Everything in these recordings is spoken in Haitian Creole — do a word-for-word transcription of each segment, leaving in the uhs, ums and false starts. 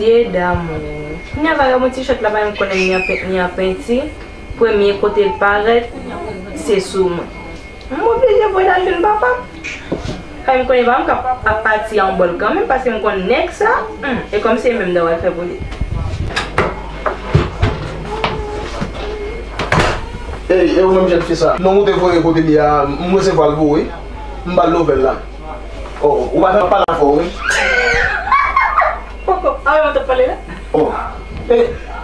Dieu d'amour. Kounya vagabon ti chòt la pa menm konnen ni an pen-, ni an penti. Premye kote l parèt, se sou mwen. M oblije voye l al jwenn papa m. Kay m konnen papa m k ap, ap pati a yon bòl kanmenm, paske m konn nèg sa, hmm, e kòmsi e menm dan w al fè pou li. Ey, e ou menm jèn fi sa? Non, ou te voye kote li a, m resevwa l pou ou, wi. M ba l nouvèl la. Oh, ou pa t ap pale avè w, wi. Poko, a wi, mwen t ap pale la. Oh. E,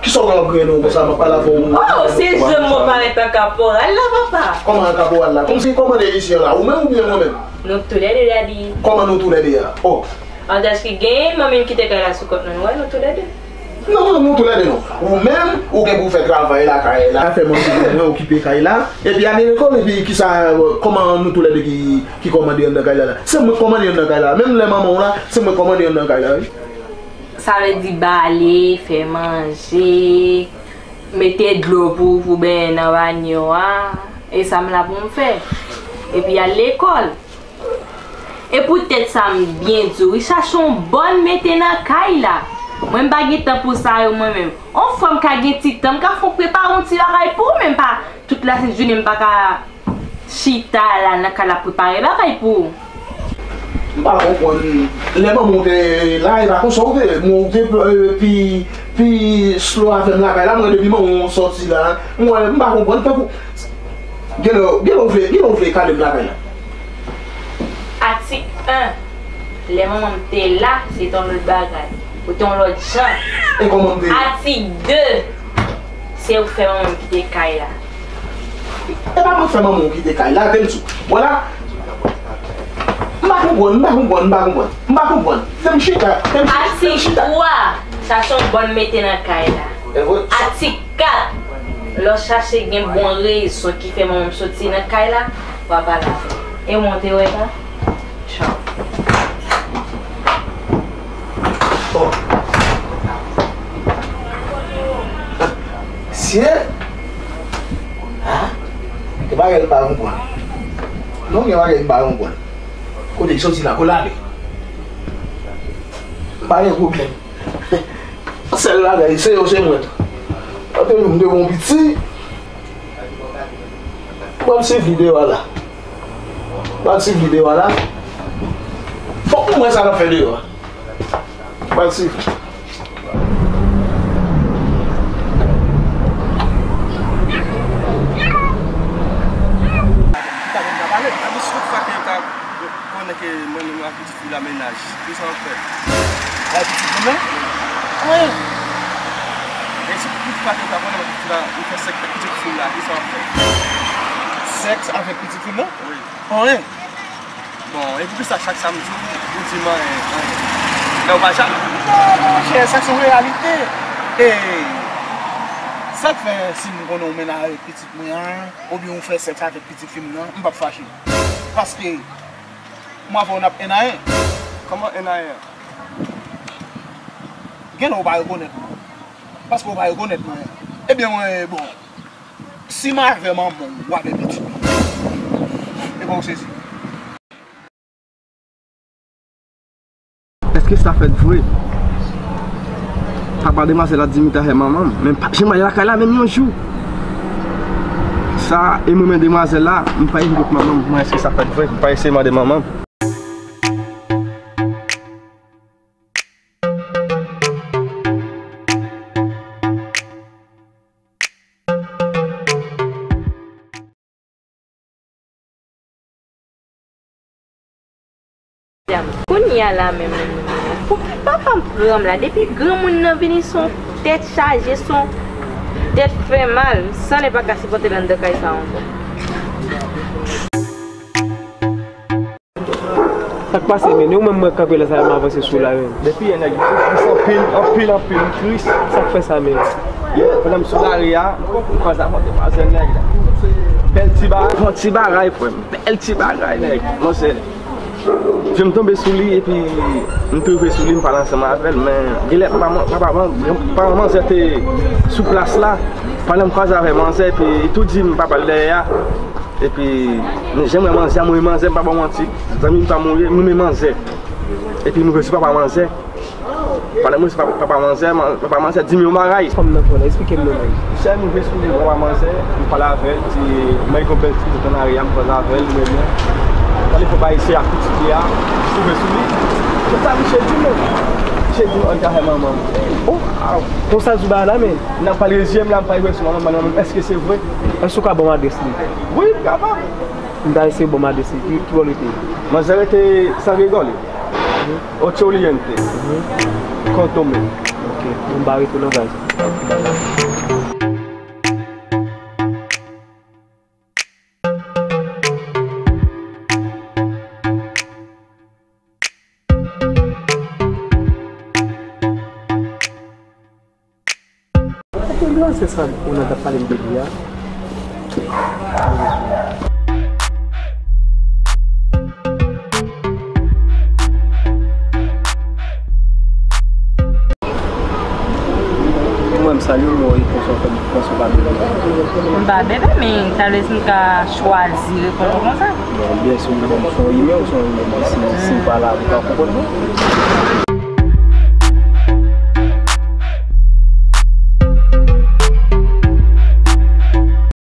kisa w gen w ap griyen nou konsa, m ap pale avè w? Oh, se jwèt mwen parèt an kaporal la, papa. Kòman an kaporal la? Kòmsi kòmande ayisyen la, ou menm oubyen mwen menm? Nou toulède, daddy. Kòman nou toulède a? Oh. Avantaj ki genyen, manmi m kite kay la sou kont nou, nou wè, nou toulède. Non, non, nou toulède non. Ou menm, ou gen pou fè travay lakay la. Fè manti, ou okipe kay la. Epi ale lekòl, epi kisa, kòman nou toulède ki, ki kòmande anndan kay la la? Se mwen k kòmande anndan kay la. Menm lè manman w la, se mwen k kòmande anndan kay la, wi. Sa vle di bale, fè manje, mete dlo pou, pou benyen nan banyo a. E sa m la pou m fè. Epi al lekòl. E poutèt sa m byen di w, wi, chache yon bòn mete nan kay la. Mwen m pa gen tan pou sa yo mwen menm. On fwa m ka gen ti tan, m ka fon prepare yon ti bagay pou ou, men m pa, tout lasent jounen m pa ka chita la nan kay la prepare bagay pou ou. M pa konprann. Lè manman w te la, e pa konsa w te, mwen w te, eh, pi, pi slow avè m lakay la, mwen depi manman w sòti la, mwen, m pa konprann, tankou, genlè, genlè w vle, genlè w vle kale m lakay la. Atik en, lè manman m te la, se te yon lòt bagay. Ou te yon lòt jan. E kòman m te ye? Atik de, se ou k fè manman m kite kay la. E pa mwen k fè manman w kite kay la, di m sou. Vwala. M pa konprann, m pa konprann, m pa konprann. M pa konprann. Fè m chita, fè m chita, fè m chita. Atik twa, chache yon bòn mete nan kay la. E vre? Atik kat, lè w chache gen bon rezon ki fè manman m soti nan kay la, w a pale avè l. E w monte wè sa? Tchaw. Oh. Mesye! Ah, gen bagay m pa konprann. Non, gen bagay m pa konprann. Kote l soti la, kote l ale? M pa gen pwoblèm. Sèl bagay, se yo, se mwen tou. Antre nou, m te bon piti. Ban m swiv videyo a la. Ban m swiv videyo a la. Fòk nou wè sa n ap fè deyò a. Ban m swiv. Konnen ke mwen menm ak pitit fi la mennaj. Kisa w ap fè? Bay pitit moun nan? Anyen. E si pitit fi la te ta konnen mwen pitit fi la, ou fè sèks ak pitit fi la, kisa w ap fè? Sèks avèk pitit fi nan? Wi. Anyen. Bon, e poukisa chak sa m di w, ou di m anyen, anyen? Lè w pa janm. Non, monchè, sa se yon reyalite. E sa k fè si m konnen w mennaj avèk pitit mwen an, oubyen w fè sèks avèk pitit fi m nan, m p ap fache. Paske mwen avè w n ap en a en. Kòman en a en? Genlè w pa rekonèt mwen. Paske w pa rekonèt mwen. Ebyen, mwen, bon, si m avè manman w, w avè pitit mwen. E pa w sezi. Èske sa fèt vre? Papa demwazèl la di m li t avè manman m, men m pa janm al lakay la menm yon jou. Sa, e mwen, men demwazèl la, m pa rive kot manman m. Mwen, èske sa fèt vre? M pa eseye mande manman m. Kounye a la menm, menm, menm, menm. Pou papa m pran m la, depi granmoun nan vini, se yon tèt chaje, se yon tèt fè mal. San lè pa ka sipòte l anndan kay sa ankò. Sa k pase, men? E ou menm mwen kanpe la, sa m avanse sou la, men. Depi yè nèg yo tris anpil, anpil, anpil, tris. Sa k fè sa, men? Yè, pandan m sou lari a, m konn kwaze avèk demwazèl nèg la. Bèl ti bagay, yon ti bagay, frè m. Bèl ti bagay, nèg. Manzè. Je m tonbe sou li, epi m twouve sou li, m pale ansanm avè l, men genlè papa, papa, papa manzè te sou plas la. Pandan m kwaze avèk manzè, epi li tou di m papa l dèyè a. Epi, men jan m wè manzè a, m renmen manzè, m pa ba w manti. Zanmi m pa mouri, m renmen manzè. Epi m renmen papa manzè. Pandan mwen se papa, papa manzè, man- papa manzè di m yon bagay. Fanm nan pran, eksplike m non, men. Chè m rive sou li, papa manzè, m pale avè l, di mwen gon bèl ti bout nan lari a, m pale avè l, mwen byen. Pale fò pa isi a, tout ti a, rive sou li. Se sa misye di m, men. Misye di m, an ka fè manman m. Oh, ah, konsa di bagay la, men. Nan pale zye m la, m pale sou manman m, manman m, èske se vre? Èske w ka ban m adrès li? Wi, m kapab. M ta eseye ban m adrès li. Ki, ki bò li te ye? Manzè rete San Gregò li. Ocho Oriente. Kontonmen. Ok. Bon, m ba retou nan kay. Ou konn se sa ou nan t ap pale m de li a? Mwen, m salye w, mwen, konsè w fè m, konsè w pa bebe. M pa bebe, men talè si m ka chwazi reponn ou konsa. Bon, byen si w ban m se yon imè ou se yon imè, si, si m pa la, ou ka konprann mwen.